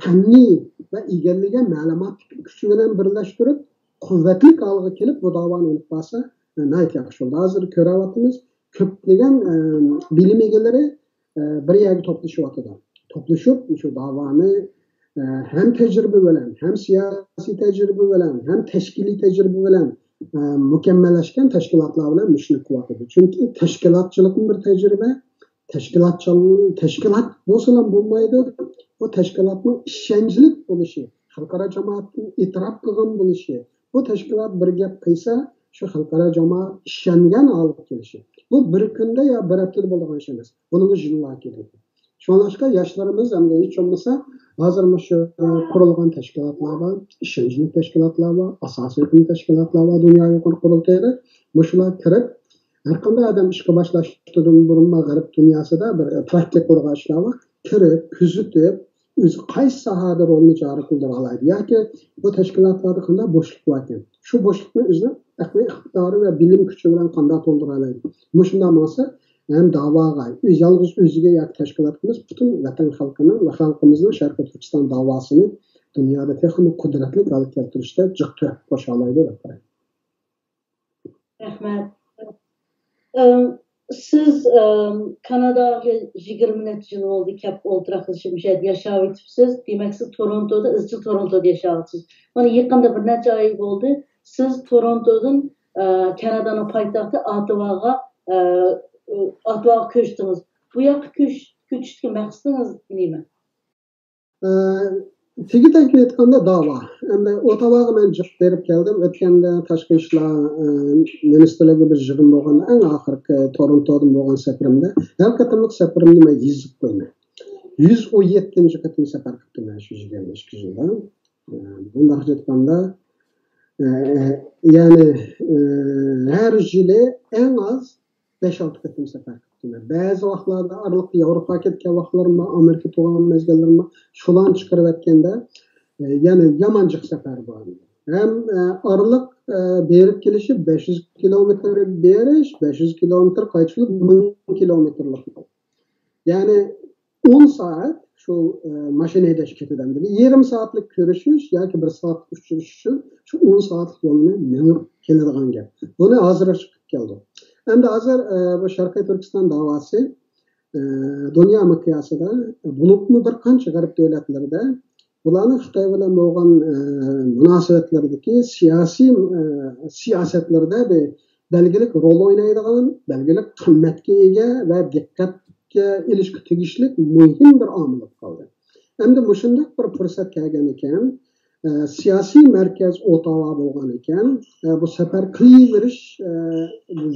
پەننىي ۋە ئىگىلىگەن مەلۇماتتىكى كۈچى بىلەن بىرلەشتۈرۈپ، قۇۋۋەتلىك ھالغا كېلىپ، بۇ داۋانى ئېلىپ بارسا، ناھايىتى ياخشى بولىدۇ. ھازىر كۆرۈۋاتىمىز، كۆپلىگەن، ئە، بىلىم ئىگىلىرى، ئە، بىر يەرگە توپلىشىۋاتىدۇ. توپلىشىپ، شۇ داۋانى، ئە، ھەم تەجرىبە بىلەن، ھەم سىياسىي تەجرىبە بىلەن، ھەم تەشكىلىي تەجرىبە بىلەن، ئە، مۇكەممەللەشكەن تەشكىلاتلار بىلەن مۇشۇنى قىلىۋاتىدۇ. چۈنكى تەشكىلاتچىلىقمۇ بىر تەجرىبە، تەشكىلاتچىل-، تەشكىلات بولسىلا بولمايدۇ. بۇ تەشكىلاتنىڭ ئىشەنچلىك بولۇشى، خەلقئارا جامائەتنىڭ ئېتىراپ قىلغان بولۇشى، بۇ تەشكىلات بىر گەپ قىلسا، شۇ خەلقئارا جامائەت ئىشەنگەن ھالغا كېلىشى. بۇ بىر كۈندە يا بىر ھەپتىدە بولىدىغان ئىش ئەمەس. بۇنىڭغا يىللار كېتىدۇ. شۇڭلاشقا ياشلىرىمىز ئەمدى ھېچ بولمىسا ھازىر مۇشۇ، ئە، قۇرۇلغان تەشكىلاتلار بار، ئىشەنچلىك تەشكىلاتلار بار، ئاساسىي ھۆكۈم تەشكىلاتلار بار، دۇنيا ئۇيغۇر قۇرۇلتىيىدا. مۇشۇلار كىرىپ، ھەر قانداق ئادەم ئىشقا باشلاشتىن بۇرۇنمۇ غەرب دۇنياسىدا بىر پراكتىك قىلىدىغان ئىشلار بار. كىرىپ، كۆزىتىپ، ئۆزى قايسى ساھەدە رولنى جارى قىلدۇرالايدۇ ياكى بۇ تەشكىلاتلاردا قانداق بوشلۇق باركەن، شۇ بوشلۇقنى ئۆزىنىڭ ئەقلىي ئىقتىدارى ۋە بىلىم كۈچى بىلەن قانداق تولدۇرالايدۇ؟ مۇشۇنداق ماڭسا، ھەم داۋاغا، ئۆز، يالغۇز ئۆزىگە ياكى تەشكىلاتقا ئەمەس، پۈتۈن ۋەتەن خەلقىنىڭ ۋە خەلقىمىزنىڭ شەرقىي تۈركىستان داۋاسىنى دۇنيادا تېخىمۇ قۇدرەتلىك ھالغا كەلتۈرۈشتە جىق تۆھپە قوشالايدۇ دەپ قارايمەن. رەھمەت. ئەم، سىز، ئەم، كاناداغا يىگىرمە نەچچە يىل بولدى، كەپ ئولتۇراقلىشىپ مۇشۇ يەردە ياشاۋېتىپسىز. دېمەك، سىز تورونتودا، ئىزچىل تورونتودا ياشاۋاتىسىز. مانا يېقىندا بىر نەچچە ئاي بولدى، سىز تورونتودىن، ئە، كانادانىڭ پايتەختى ئاتىۋاغا، ئە، ئاتىۋاغا كۆچتىڭىز. بۇ ياققا كۆچ-، كۆچۈشتىكى مەقسىتىڭىز نېمە؟ ئە، تېگى تەكتىنى ئېيتقاندا داۋا. ئەمدى ئوتاۋاغا مەن جىق بېرىپ كەلدىم. ئۆتكەندە تاشقى ئىشلار، ئە، مىنىستىرلىكىدە بىر يىغىن بولغاندا، ئەڭ ئاخىرقى تورونتودىن بولغان سەپىرىمدە، ھەر قېتىملىق سەپىرىمنى مەن يېزىپ قويىمەن. يۈز ئون يەتتىنچى قېتىم سەپەر قىپتىمەن شۇ يىگىرمە ئىككى يىلدا. ئە، بۇنداق ئېيتقاندا، ئە، يەنى، ئە، ھەر يىلى ئەڭ ئاز بەش-ئالتە قېتىم سەپەر قىپتىمەن. بەزى ۋاقىتلاردا ئارىلىقتا ياۋروپاغا كەتكەن ۋاقىتلىرىم بار، ئامېرىكا تۇرغان مەزگىللىرىم بار. شۇلارنى چىقىرىۋەتكەندە، ئە، يەنە يامان جىق سەپەر بار. ھەم، ئە، ئارىلىق، ئە، بېرىپ كېلىشى بەش يۈز كىلومېتىر بېرىش، بەش يۈز كىلومېتىر قايتىشلىق، مىڭ كىلومېتىرلىق يول. يەنى ئون سائەت شۇ، ئە، ماشىنا ھەيدەش كېتىدۇ. يېرىم سائەتلىك كۆرۈشۈش ياكى بىر سائەتلىك ئۇچرىشىش ئۈچۈن شۇ ئون سائەتلىك يولنى مېڭىپ كېلىدىغان گەپ. بۇنى ھازىر قىلىپ كەلدۇق. ئەمدى ھازىر، ئە، بۇ شەرقىي تۈركىستان داۋاسى، ئە، دۇنيا مىقياسىدا، بولۇپمۇ بىر قانچە غەرب دۆلەتلىرىدە بۇلارنىڭ خىتاي بىلەن بولغان، ئە، مۇناسىۋەتلىرىدىكى سىياسىي، ئە، سىياسەتلىرىدە بىر بەلگىلىك رول ئوينايدىغان، بەلگىلىك قىممەتكە ئىگە ۋە دىققەتكە ئېلىشقا تېگىشلىك مۇھىم بىر ئامىل بولۇپ قالدى. ئەمدى مۇشۇنداق بىر پۇرسەت كەلگەن ئىكەن، ئە، سىياسىي مەركەز ئوتاۋا بولغان ئىكەن، ئە، بۇ سەپەر قىلىۋېرىش، ئە،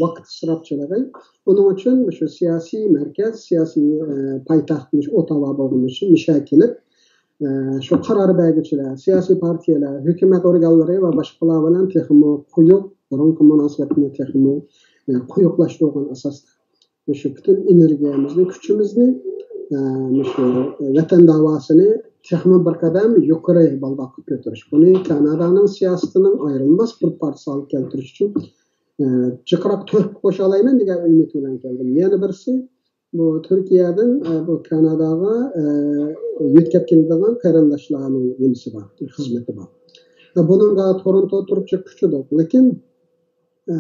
ۋاقىت ئىسراپچىلىقى. بۇنىڭ ئۈچۈن مۇشۇ سىياسىي مەركەز، سىياسىي، ئە، پايتەخت مۇشۇ ئوتاۋا بولغىنى ئۈچۈن مۇشۇ يەرگە كېلىپ، ئە، شۇ قارار بەرگۈچىلەر، سىياسىي پارتىيەلەر، ھۆكۈمەت ئورگانلىرى ۋە باشقىلار بىلەن تېخىمۇ قويۇق، بۇرۇنقى مۇناسىۋەتنى تېخىمۇ، ئە، قويۇقلاشتۇرغان ئاساستا مۇشۇ پۈتۈن ئېنېرگىيەمىزنى، كۈچىمىزنى، ئە، مۇشۇ ۋەتەن داۋاسىنى تېخىمۇ بىر قەدەم يۇقىرى بالداققا كۆتۈرۈش. بۇنى كانادانىڭ سىياسىتىنىڭ ئايرىلماس بىر پارچىسى ھالغا كەلتۈرۈش ئۈچۈن، ئە، جىقراق تۆھپە قوشالايمەن دېگەن ئۈمىد بىلەن كەلدىم. يەنە بىرسى، بۇ تۈركىيەدىن، ئە، بۇ كاناداغا، ئە، يۆتكەپ كېلىدىغان قېرىنداشلارنىڭ نېمىسى بار، خىزمىتى بار. ئە، بۇنىڭغا تورونتو تۇرۇپ چىققۇچىدۇق. لېكىن، ئە،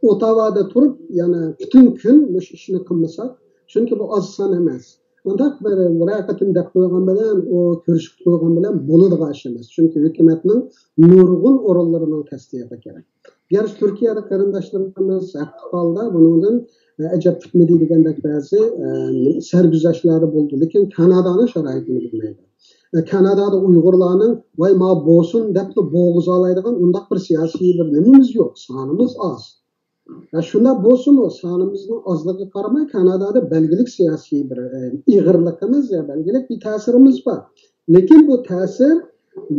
ئوتاۋادا تۇرۇپ، يەنە پۈتۈن كۈن مۇشۇ ئىشنى قىلمىساق، چۈنكى بۇ ئاز سان ئەمەس. ئۇنداق بىر، بىرەر قېتىم دەپ قويغان بىلەن، ئۇ كۆرۈشۈپ قويغان بىلەن بولىدىغان ئىش ئەمەس. چۈنكى ھۆكۈمەتنىڭ نۇرغۇن ئورۇنلىرىنىڭ تەستىقى كېرەك. گەرچە تۈركىيەدە قېرىنداشلىرىمىز ھەقىقىي ھالدا بۇنىڭدىن، ئە، ئەجەب پۈتمىدى دېگەندەك بەزى، ئە، سەرگۈزەشتلەردە بولدى، لېكىن كانادانىڭ شارائىتىنى بىلمەيدۇ. ئە، كانادادا ئۇيغۇرلارنىڭ ۋاي ما بولسۇن دەپلا بوغۇزالايدىغان ئۇنداق بىر سىياسىي بىر نېمىمىز يوق، سانىمىز ئاز. ۋە شۇنداق بولسىمۇ، سانىمىزنىڭ ئازلىقىغا قارىماي، كانادادا بەلگىلىك سىياسىي بىر، ئە، ئېغىرلىقىمىز يا بەلگىلىك بىر تەسىرىمىز بار. لېكىن بۇ تەسىر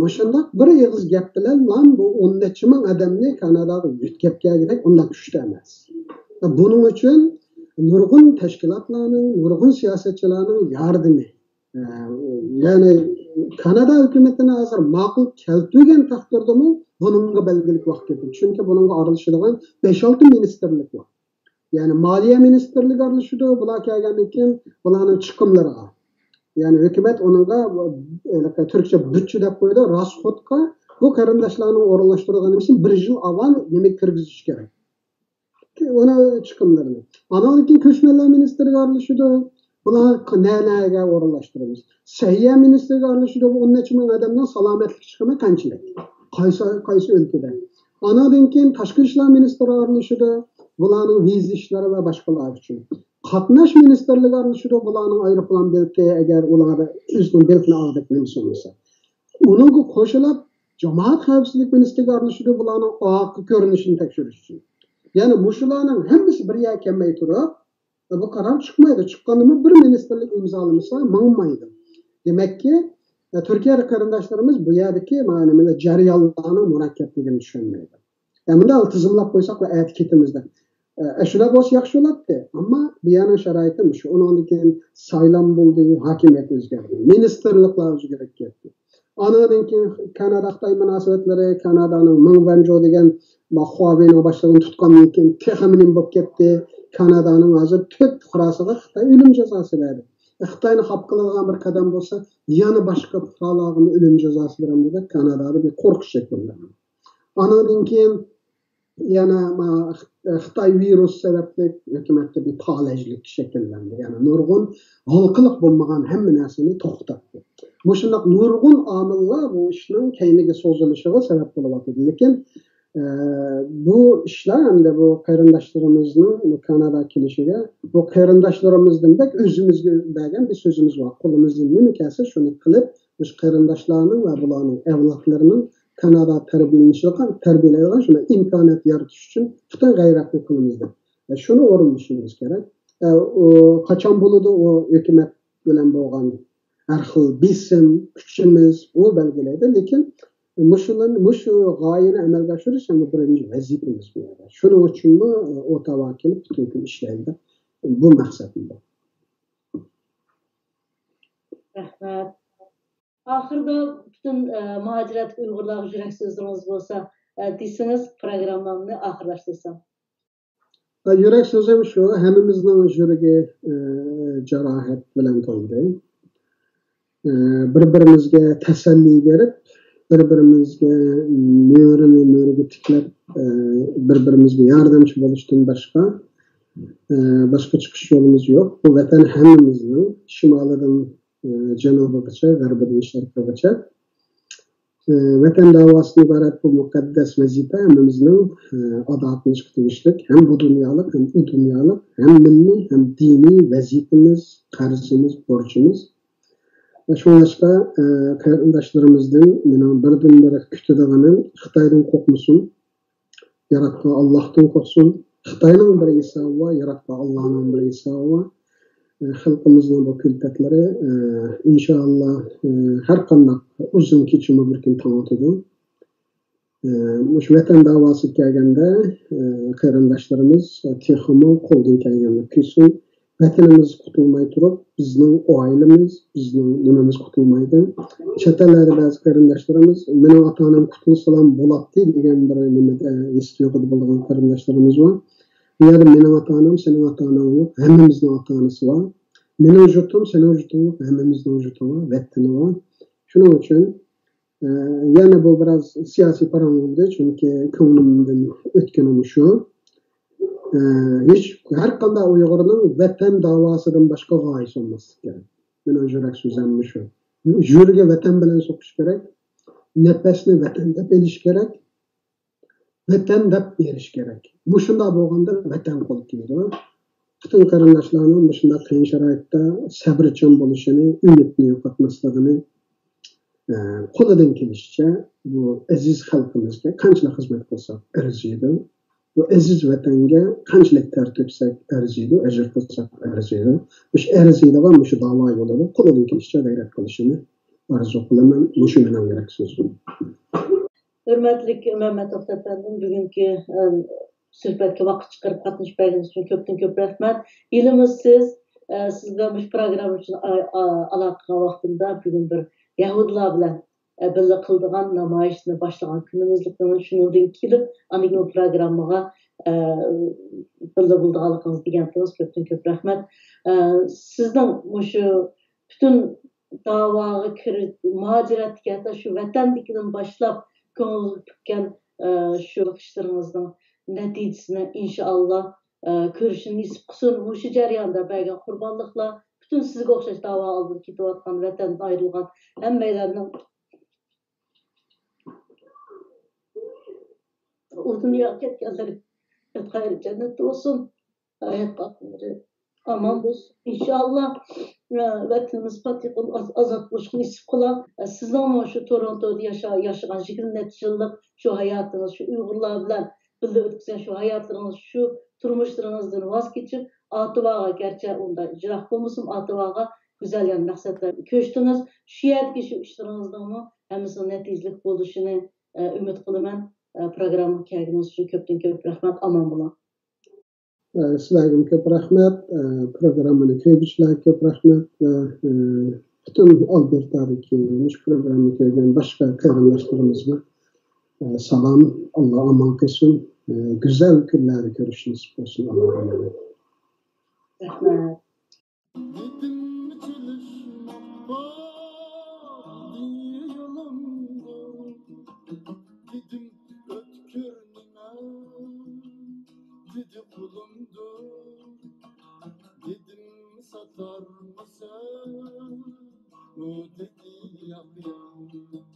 مۇشۇنداق بىر ئېغىز گەپ بىلەنلا بۇ ئون نەچچە مىڭ ئادەمنى كاناداغا يۆتكەپ كەلگۈدەك ئۇنداق كۈچتە ئەمەس. بۇنىڭ ئۈچۈن نۇرغۇن تەشكىلاتلارنىڭ، نۇرغۇن سىياسەتچىلەرنىڭ ياردىمى، ئە، يەنى كانادا ھۆكۈمىتىنى ھازىر ماقۇل كەلتۈرگەن تەقدىردىمۇ بۇنىڭغا بەلگىلىك ۋاقىت كېتىدۇ. چۈنكى بۇنىڭغا ئارىلىشىدىغان بەش-ئالتە مىنىستىرلىك بار. يەنى مالىيە مىنىستىرلىكى ئارىلىشىدۇ، بۇلار كەلگەندىن كېيىن بۇلارنىڭ چىقىملىرىغا. يەنى ھۆكۈمەت ئۇنىڭغا، ھېلىقى تۈركچە بۇتچە دەپ قويىدۇ، راسخوتقا بۇ قېرىنداشلارنىڭ ئورۇنلاشتۇرىدىغان نېمىسىنى بىر يىل ئاۋۋال نېمە كىرگۈزۈش كېرەك. ئۇنىڭ چىقىملىرىنى. ئانىڭدىن كېيىن كۆچمەنلەر مىنىستىرىگە ئارىلىشىدۇ. بۇلار نە-، نەگە ئورۇنلاشتۇرىمىز؟ سەھىيە مىنىستىرىگە ئارىلىشىدۇ. بۇ ئون نەچچە مىڭ ئادەمنىڭ سالامەتلىك چىقىمى قانچىلىك؟ قايسى، قايسى ئۆلكىدە؟ ئانىڭدىن كېيىن تاشقى ئىشلار مىنىستىرى ئارىلىشىدۇ. بۇلارنىڭ ۋىزا ئىشلىرى ۋە باشقىلار ئۈچۈن. قاتناش مىنىستىرلىكى ئارىلىشىدۇ. بۇلارنىڭ ئايروپىلان بېلىتى، ئەگەر ئۇلاردا ئۆزىنىڭ بېلىتىنى ئالدەك نېمىسى بولمىسا. ئۇنىڭغا قوشۇلۇپ، جامائەت خەۋپسىزلىك مىنىستىرلىكى ئارىلىشىدۇ، بۇلارنىڭ ئارقا كۆرۈنۈشىنى تەكشۈرۈش ئۈچۈن. يەنى مۇشۇلارنىڭ ھەممىسى بىر يەرگە كەلمەي تۇرۇپ، بۇ قارار چىقمايدۇ. چىققاندىمۇ بىر مىنىستىرلىك ئىمزالىمىسا ماڭمايدۇ. دېمەككى، تۈركىيەدىكى قېرىنداشلىرىمىز بۇ يەردىكى مانا نېمىلەر، جەريانلارنىڭ مۇرەككەپلىكىنى چۈشەنمەيدۇ. ئە، مۇنداق تىزىملاپ قويساقلا ئەتە كېتىمىز دەپ. ئە، شۇنداق بولسا ياخشى بولاتتى. ئەمما بۇ يەرنىڭ شارائىتى مۇشۇ. ئۇنىڭدىن كېيىن سايلام بولدى، ھاكىمىيەت ئۆزگەردى. مىنىستىرلىقلار ئۆزگىرىپ كەتتى. ئانىڭدىن كېيىن كانادا-خىتاي مۇناسىۋەتلىرى، كانادانىڭ مېڭ ۋەنجۇ دېگەن، ما، خۇاۋېينىڭ باشلىقىنى تۇتقاندىن كېيىن تېخىمۇ نېمە بولۇپ كەتتى. كانادانىڭ ھازىر تۆت پۇقراسىغا خىتاي ئۆلۈم جازاسى بەردى. ئە، خىتاينى خاپا قىلىدىغان بىر قەدەم بولسا، يەنە باشقا پۇقرالارغىمۇ ئۆلۈم جازاسى بېرەمدۇ دەپ كانادادا بىر قورقۇش شەكىللەندى. ئانىڭدىن كېيىن يەنە، ما، خىتاي ۋىرۇس سەۋەبلىك ھۆكۈمەتتە بىر پالەچلىك شەكىللەندى. يەنى نۇرغۇن ھالقىلىق بولمىغان ھەممە نەرسىنى توختاتتى. مۇشۇنداق نۇرغۇن ئامىللار بۇ ئىشنىڭ كەينىگە سوزۇلۇشىغا سەۋەب بولۇۋاتىدۇ. لېكىن، ئە، بۇ ئىشلار ئەمدى بۇ قېرىنداشلىرىمىزنىڭ بۇ كانادا كېلىشىگە، بۇ قېرىنداشلىرىمىزدىن بەك ئۆزىمىزگە بەرگەن بىر سۆزىمىز بار. قولىمىزدىن نېمە كەلسە شۇنى قىلىپ، مۇشۇ قېرىنداشلارنىڭ ۋە بۇلارنىڭ ئەۋلادلىرىنىڭ كانادا تەربىيەلىنىشىدىغان، تەربىيەلەيدىغان شۇنداق ئىمكانىيەت يارىتىش ئۈچۈن پۈتۈن غەيرەتنى قىلىمىز دەپ، ۋە شۇنى ئورۇنلىشىمىز كېرەك. ئە، ئۇ قاچان بولىدۇ، ئۇ ھۆكۈمەت بىلەن بولغان ھەر خىل بېسىم، كۈچىمىز ئۇ بەلگىلەيدۇ. لېكىن مۇشۇلارنى، مۇشۇ غايىنى ئەمەلگە ئاشۇرۇش ئەڭ بىرىنچى ۋەزىپىمىز بۇ يەردە. شۇنىڭ ئۈچۈنمۇ، ئە، ئوتاۋاغا كېلىپ پۈتۈن كۈن ئىشلەيدۇ. بۇ مەقسەتمۇ بار. رەھمەت. ئاخىردا پۈتۈن، ئە، مۇھاجىرەتتىكى ئۇيغۇرلارغا يۈرەك سۆزلىرىڭىز بولسا، ئە، دېسىڭىز، پروگراممامنى ئاخىرلاشتۇرسام. ۋە يۈرەك سۆزۈم شۇ، ھەممىمىزنىڭ يۈرىكى، ئە، جاراھەت بىلەن تولدى. ئە، بىر-بىرىمىزگە تەسەللى بېرىپ، بىر-بىرىمىزگە مۈرىنى مۈرىگە تىكلەپ، ئە، بىر-بىرىمىزگە ياردەمچى بولۇشتىن باشقا، ئە، باشقا چىقىش يولىمىز يوق. بۇ ۋەتەن ھەممىمىزنىڭ، شىمالىدىن، ئە، جەنۇبىغىچە، غەربىدىن شەرقىغىچە. ئە، ۋەتەن داۋاسىدىن ئىبارەت بۇ مۇقەددەس ۋەزىپە ھەممىمىزنىڭ، ئە، ئادا قىلىشقا تېگىشلىك، ھەم بۇ دۇنيالىق، ھەم ئۇ دۇنيالىق، ھەم مىللىي، ھەم دىنىي ۋەزىپىمىز، قەرزىمىز، بورچىمىز. ۋە شۇڭلاشقا، ئە، قېرىنداشلىرىمىزدىن مېنىڭ بىردىنبىر كۈتىدىغىنىم، خىتايدىن قورقمىسۇن، ياراتقان ئاللاھتىن قورقسۇن. خىتاينىڭ بىر ھېسابى بار، ياراتقان ئاللاھنىڭ بىر ھېسابى بار. ئە، خەلقىمىزنىڭ بۇ كۈلپەتلىرى، ئە، ئىنشائاللا، ئە، ھەر قانداق ئۇزۇن كېچىمۇ بىر كۈن تاڭ ئاتىدۇ. ئە، مۇشۇ ۋەتەن داۋاسىغا كەلگەندە، ئە، قېرىنداشلىرىمىز تېخىمۇ قولىدىن كەلگەننى قىلسۇن. ۋەتىنىمىز قۇتۇلماي تۇرۇپ، بىزنىڭ ئائىلىمىز، بىزنىڭ نېمىمىز قۇتۇلمايدۇ. چەت ئەللەردە بەزى قېرىنداشلىرىمىز، مېنىڭ ئاتا-ئانام قۇتۇلسىلام بولاتتى دېگەن بىر نېمىدە، ھېس تۇيغۇدا بولىدىغان قېرىنداشلىرىمىز بار. بۇ يەردە مېنىڭ ئاتا-ئانام، سېنىڭ ئاتا-ئاناڭ يوق، ھەممىمىزنىڭ ئاتا-ئانىسى بار. مېنىڭ يۇرتۇم، سېنىڭ يۇرتۇڭ يوق، ھەممىمىزنىڭ يۇرتى بار، ۋەتىنى بار. شۇنىڭ ئۈچۈن، ئە، يەنە بۇ بىراز سىياسىي پاراڭ بولدى، چۈنكى كۆڭلۈمدىن ئۆتكىنىم شۇ. ئە، ھېچ، ھەر قانداق ئۇيغۇرنىڭ ۋەتەن داۋاسىدىن باشقا غايىسى بولماسلىقى كېرەك. مېنىڭ يۈرەك سۆزۈم مۇشۇ. يۈرىكى ۋەتەن بىلەن سوقۇش كېرەك. نەپەسنى ۋەتەن دەپ ئېلىش كېرەك. ۋەتەن دەپ بېرىش كېرەك. مۇشۇنداق بولغاندا ۋەتەن قول كېلىدۇ. پۈتۈن قېرىنداشلارنىڭ مۇشۇنداق قىيىن شارائىتتا سەۋرچان بولۇشىنى، ئۈمىدنى يوقاتماسلىقىنى، ئە، قولىدىن كېلىشىچە بۇ ئەزىز خەلقىمىزگە قانچىلىك خىزمەت قىلساق ئەرزىيدۇ. بۇ ئەزىز ۋەتەنگە قانچىلىك تەر تۆكسەك ئەرزىيدۇ، ئەجىر قىلساق ئەرزىيدۇ. مۇشۇ ئەرزىيدىغان مۇشۇ داۋا يولىدا قولىدىن كېلىشىچە غەيرەت قىلىشىنى ئارزۇ قىلىمەن. مۇشۇ مېنىڭ يۈرەك سۆزۈم. ھۆرمەتلىك مەمەت توختى ئەپەندىم، بۈگۈنكى، ئە، سۆھبەتكە ۋاقىت چىقىرىپ قاتنىشىپ بەرگىنىڭىز ئۈچۈن كۆپتىن كۆپ رەھمەت. ھېلىمۇ سىز، ئە، سىز بىلەن مۇشۇ پروگرامما ئۈچۈن ئا-، ئا-، ئالاقە قىلغان ۋاقتىمدا بۈگۈن بىر يەھۇدىيلار بىلەن، ئە، بىللە قىلىدىغان نامايىشنى باشلىغان كۈنىمىزلىكىنى شۇنىڭدىن كېلىپ، ئاندىن كېيىن بۇ پروگراممىغا، ئە، بىللە بولىدىغانلىقىڭىزنى دېگەنتىڭىز كۆپتىن كۆپ رەھمەت. ئە، سىزنىڭ مۇشۇ پۈتۈن داۋاغا كىرىپ، مۇھاجىرەتتىكى، ھەتتا شۇ ۋەتەندىكىدىن باشلاپ كۆڭۈل پۈككەن، ئە، شۇ ئىشلىرىڭىزنىڭ نەتىجىسىنى ئىنشائاللا، ئە، كۆرۈشنى نېسىپ قىلسۇن. مۇشۇ جەرياندا بەرگەن قۇربانلىقلار پۈتۈن سىزگە ئوخشاش داۋا ئالدىدا كېتىۋاتقان، ۋەتەندىن ئايرىلغان ھەممەيلەننىڭ ئۇ دۇنياغا كەتكەنلىرى ياتقان يېرى جەننەتتە بولسۇن. ھايات قالغانلىرى ئامان بولسۇن. ئىنشائاللا، ئە، ۋەتىنىمىز پاتىھ بولۇپ، ئاز-، ئازاد بولۇشقا نېسىپ قىلا. ئە، سىزنىڭمۇ شۇ تورونتودا ياشا-، ياشىغان يىگىرمە نەچچە يىللىق شۇ ھاياتىڭىز، شۇ ئۇيغۇرلار بىلەن بىللە ئۆتكۈزگەن شۇ ھاياتلىرىڭىز، شۇ تۇرمۇشلىرىڭىزدىن ۋاز كېچىپ، ئاتىۋاغا، گەرچە ئۇنداق يىراق بولمىسىمۇ، ئاتىۋاغا گۈزەل يەنە مەقسەتلەر كۆچتىڭىز. شۇ يەردىكى شۇ ئىشلىرىڭىزنىڭمۇ ھەممىسىنىڭ نەتىجىلىك بولۇشىنى، ئە، ئۈمىد قىلىمەن. ئە، پروگراممىغا كەلگىنىڭىز ئۈچۈن كۆپتىن كۆپ رەھمەت. ئامان بولۇڭ. ئە، سىلەرگىمۇ كۆپ رەھمەت. ئە، پروگراممىنى كۆرگۈچىلەرگە كۆپ رەھمەت ۋە، ئە، پۈتۈن ئالبېرتادىكى مۇشۇ پروگراممىنى كۆرگەن باشقا قېرىنداشلىرىمىزغا، ئە، سالام. ئاللا ئامان قىلسۇن. ئە، گۈزەل كۈنلەردە كۆرۈشىمىز بولسۇن. ئاللا ئامان. رەھمەت. دېدىم، چېلىشماق بار دېگەن يولۇمدۇر. دېدىم، ئۆتكۈر نېمە دېدى قولۇمدۇر. دېدىم، ساتارمىسەن ئۇ دېدى ياق ياق.